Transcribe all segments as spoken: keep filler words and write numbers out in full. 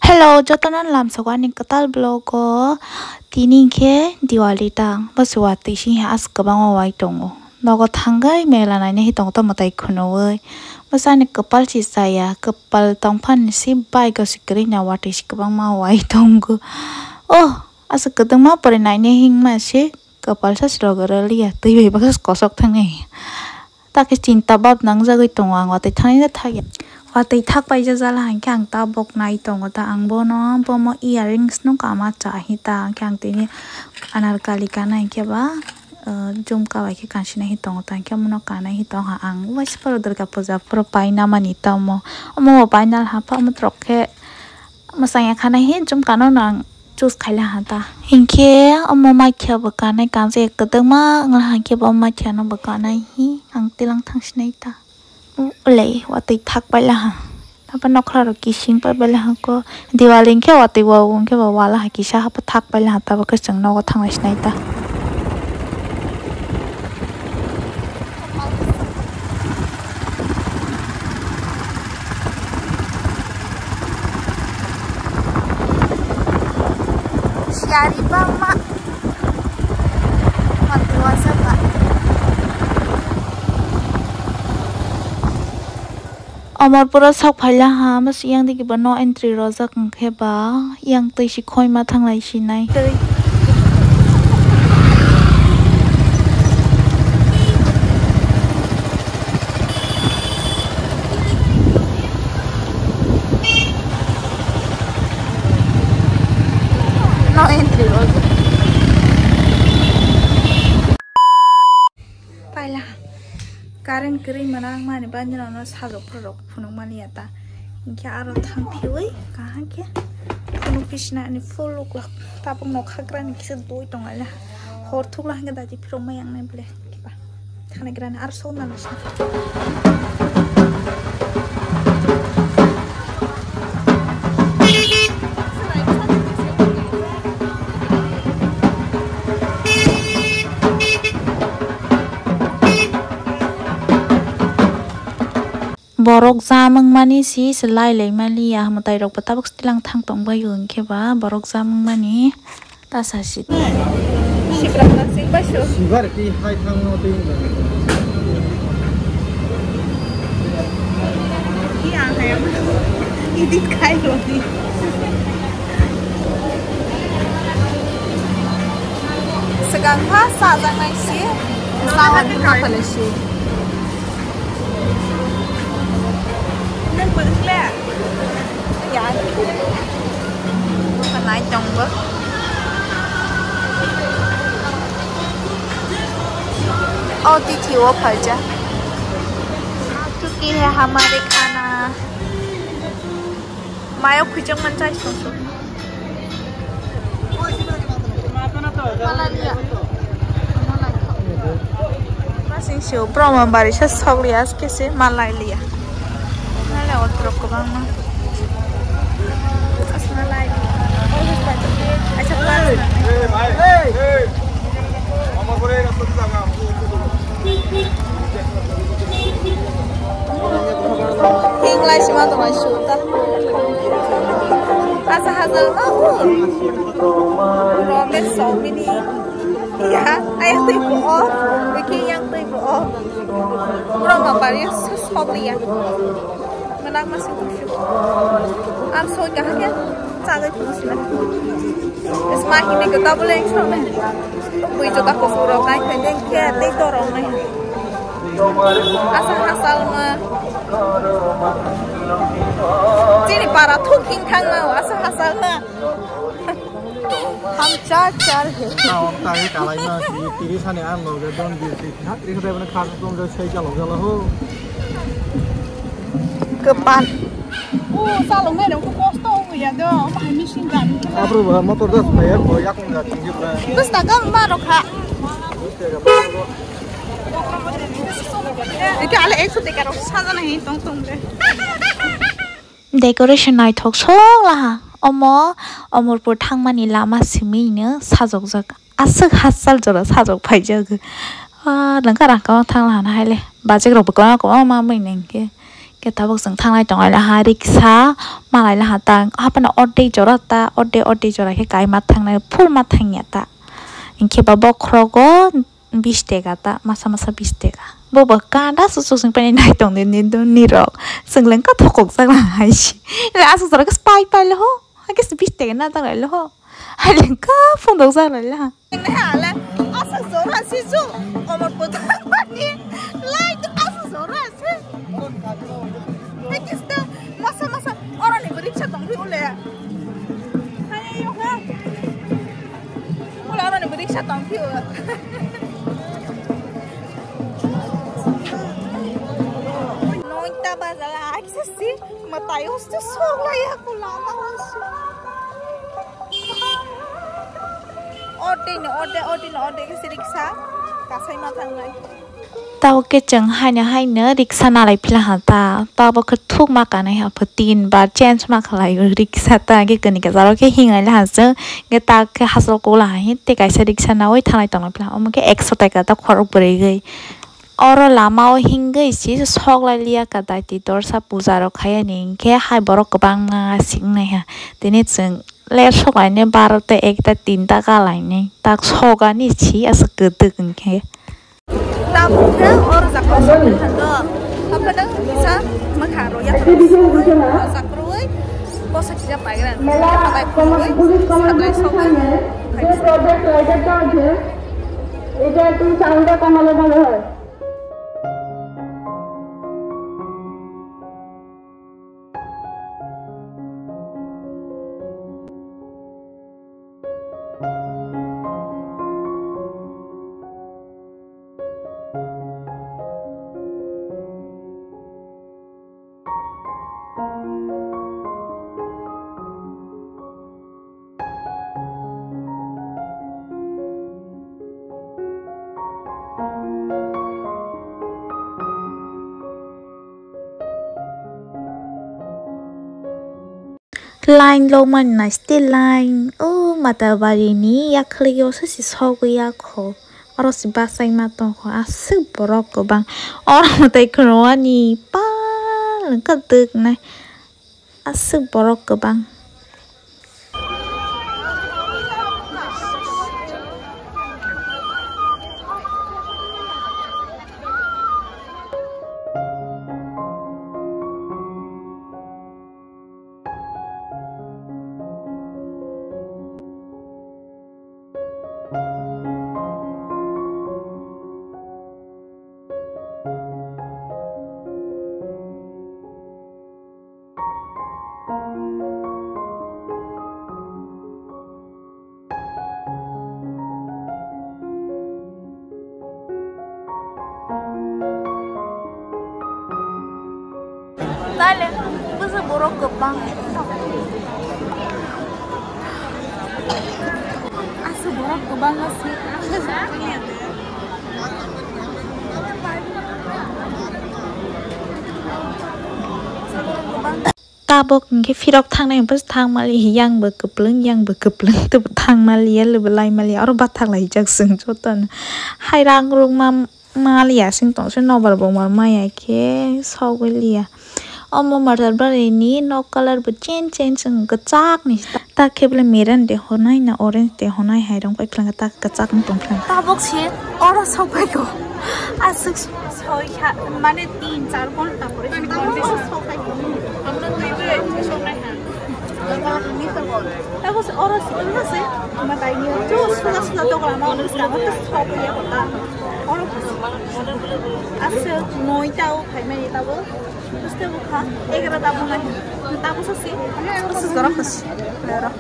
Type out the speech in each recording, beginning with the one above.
Hello, jotono lamsok ani kwtal vlog o. Tini khe Diwali tang, bwswk watwi sing aswk kwbangma wai tongo. Nogo thangwi mela naina hi tongo tamo tai khunui. Bwsani kwpal si chaya, kwpal tongphani si bike o si kwrwi na watwi si kwbangma wai tongo. Oh, aswk kwdwngma pore naina hingma se kwpal sa si rogwi rwliya, twi bai baksa kosok thangwi. Takhe chinta bab nangjagwi tongo ang watwi thangwi thakya. Watwi thak paijak jala hinkhe ang tabok nai tongo ta, ang bono bomo earrings no kama cha hi ta, hinkhe ang tini anarkali kana hinkhe ba. Jumka bai khe kansinai hi tongo ta, hinkhe omono kanai hi tongkha ang. Waisa phoro Durga puja phoro paina mani ta omo, omo bo paina ha pha, omo trok khe mwsang ya khanai hi jumka no ang choose khaila ha ta. Hinkhe omo maikha bo kanai, kanjak kwdwkma wngla hinkhe bo maikha no bo kanai hi ang tilang thangsinai ta. Ulei watwi thak paila ha. Abo nokra rok kising pai paila ha ko. Diwali hinkhe watwi wow hinkhe bo wala ha kisa ha thak paila ha, tabuk khe chwng nogo thanglai sinai ta. Siyari bangma. Mati wasa ba. Omorpura sok phaila ha, mas yang digi ba no entry rojak hinkhe ba yang twi si khoima thanglai sinai. No entry rojak. Paila current kwrwi mwnang mani bani rokno sajok phurok phunuk mani ya ta. Hinkhe aro thang phiwi kaham khe phunuk phi sina ani full uklok tabuk nokha grani kisa dui tongo le. Hor thukla hinkhe daji phirok mai yang nai ble kiba thani grani aro sok nang sina. Borok jam wngmani si se lai lai mani ya, mwtai rok bo tabuk stilang thang tong bai o, hinkhe ba borok jam wngmani. Ta sa si. Sibrak na sing bai su. Sibar ti hai thang no ti. Ki ang hai am. Edit khai lo ni. Swkang pha sajak nai si. Sawan ni kha phalai si. Nang pwrwng le? Ya. Nai tong bo. O tithi o phalja. Chuki hai hamare khana. Mayo khujak man chai song song. Masing sio, Brahma bari sa sogli aske se malai liya. Nale otrok kobang ma. As malai. Acha pas. Hinglai sima tongo suta. Asa hajal ma u. Romet sokbini. Ya, ayang twi po o. Bikhi yang twi po o. Pura ma bari sos hok liya. Menak masih tusuk. Ar so kaham ya. Chagai pun sila. Sma hini kota bole yang sokne. Bui jota kosong rok nai khe deng khe tei dorong nai. Asa hasal ma. Chini para thuk hing thang na asa hasal na. Ham char char he. Tao tai kalai na si tiri sani ang loge don di si. Ha tiri sani bana khas tong jo sei jalo jalo ho. Kepan. O, salongnai rok kosto wngya do, omo hai machine gari. Abro ba motor das phai, bo yakung da tinggi bra. Bus ta gam ma rok ha. Eke ale ekso teka rok sajana hi tong tong le. Decoration naithok sok laha. Omo Omorpur thangmani lama simi no sajokjak. aswk hachal jora sajwk phaijago. Ah, nangkha rangkama thangla hana haile. Bajik rok bo kwbangma kwbangma mani hwnkhe. Khe tabuk chwng thanglai tonglai laha riksa, malai laha ta, haphano ordek jora ta, ordek ordek jora khe kaima thangnai, full ma thangya ta. Hinkhe ba bokhrogo bis teka ta, masa masa bis teka. Bo bo kanda suchuk sing pani nai tong di ni, ni, nirok. Chwng leng ka thokok jak laha hai si. Aswk jora khe pai pai lo ho. Hakhe se bis teka na tang lai lo ho. Hai leng ka phundok jak lai laha. Neng nai ha le, aswk jora si ju, omor pwtang mani, lai aswk jora si. Hai kista, masa masa, oro ni bwrwi sa tong phi ule. Hai yo ha. Ule oro ni bwrwi sa tong phi ule. Noita baja la, ai kisa si, matai os tu sok la ya ko lama os. Orde no orde, orde no orde khe se riksa kasai ma thangnai. Tabo khe chwng haino haino riksa nalai phila ha ta. Tabo khe thuk ma kanai ha pho tin bar change ma khlai o riksa ta khe kani ka jaro khe hingai la ha chwng. Khe ta khe hasal kok la ha hin tei kaisa riksa naui thanai tonglai phila ha. Omo khe ekso taka ta khorok bwrwi gwi. Oro lama o hingwi si sok lai liya ka dai ti dorsa puja rok khai ani hinkhe hai borok kwbangma sik nai ha. Tini chwng ler sok lainai baro ta ekta tinta ka lainai tak sogani si aswk kwdwk hinkhe. Tabuk khe oro jaga sokwi thangkha. Haphano kisa mwkhang rok yaphang sokwi, o jaga rwi bosa kisa paigra. Kisa pai khulwi, sabai sokwi. এটা একটু সাউন্ডটা কমালে ভালো হয়। Line logmani naisite line o Matabari ni yakhwlwi o se se sogwi ya kho. Oro se bachai ma tong kho aswk borok kwbang. Oro mwtai khwnwi ani pal wngkha twk nai. Aswk borok kwbang. Tale, bwsa borok kwbang. Aswk borok kwbang aswk. Tabok hinkhe phirok thangnai hinkhe thang mali, yang bo kwplwng, yang bo kwplwng, tei bo thang maliya, lwbw lai maliya, oro bathak laijak chwng jotono. Hai rang rwngma maliya sing tong se nobar bongmar maya khe sogwi liya. Omo Matabari ni nok colour bo change change wng kwchak ni ta, ta khe bole maroon de honai na orange de honai hai rong pai phlanga ta kwchak wng tong phlanga. Tabok se oro sok pai kho. Aswk soi kha mane tin char ghonta pore tabok sok pai kho. Tabok se oro sikla se matai ni jo suda suda dogla ma oro sikla ma sok ya kho ta. Oro aswk noita o phaimani tabok. Buste bukha, egarota bunai. Tabuk sasi, sasi jorok sasi. Lero.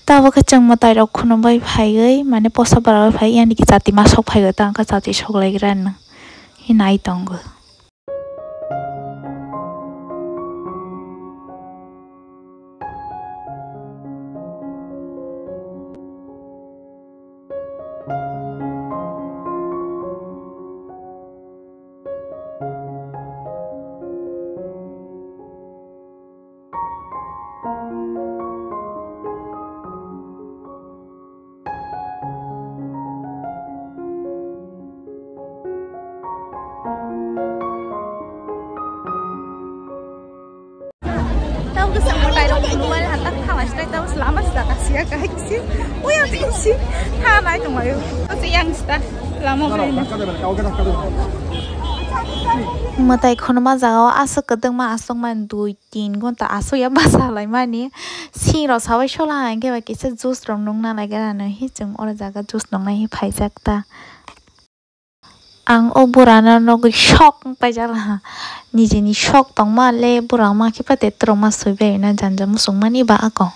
Tabuk khe chwng mwtai rok khunui bai phaiwi, mane posa bara bai phai, yani ki chati ma sok phaiwi, ta wngkha chati sok lai gra nw hinwi tongo. Tamo khe chwng mwtai rok nukmani hata thawa se tamo se lama se jaga siya kahai kisi. Uya tisi tha nai tonglaio. Tamo se yang sita lama bwrwi no. Mwtai khunuma jaga o aswk kwdwkma aswkmani dui tin ghonta aswk ya basa laimani. Sing rok sawi sola hwnkhe ba kisa juice rok nukna naigra nw hi chwng oro jaga juice nuknai hi phaijak ta. Ang o bura no nugwi shock wng paijak laha. Nijini shock tongma le bura wngma khe pate twrwngma sui bai na janja muchungmani ba ako.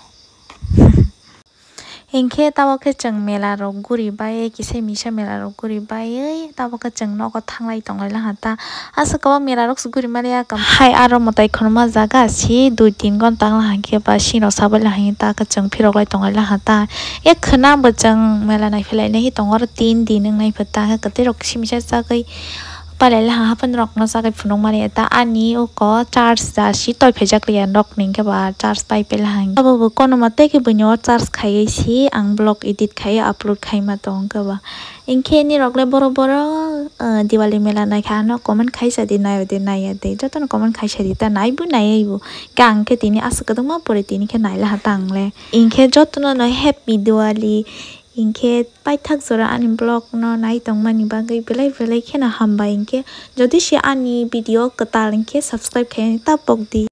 Hinkhe tabuk khe chwng mela rok guri bai kisa misa mela rok guri baiwi tabuk khe chwng nogo thanglai tonglai laha ta. Aswk kwbang mela rok se guri mani ya kam. Hai aro mwtai khunuma jaga si dui tin ghonta wng laha khe ba sino sabai laha ta khe chwng phirok lai tonglai laha ta. E khwna bo chwng mela naiphilai nai hi tongo, oro tin din wng nai pha ta, kwtwi rok kisa misa chagwi pailai laha, haphang rok no chagwi phunuk mani ta. Ani uko charge da si toi phaijak liya rok ni hwnkhe ba charge pai pai laha. Abo bo kono ma tei khe buino charge khaiwi si ang vlog edit khaiwi upload khaima tong khe ba. Hinkhe nirok le borok borok, ah, Diwali mela naikha ano comment khaisa di, naio de naiya de, jotono comment khaisa di ta, naibu naiya ibu. Khe ang khe tini aswk kwdwkma pore tini khe nai laha ta ang le. Hinkhe jotono no happy Diwali. Hinkhe paithak jora ani vlog no nai tongmani bagwi belai belai kheno hambai. Hinkhe jodi se ani video kwtal hinkhe subscribe khaina ta pok di.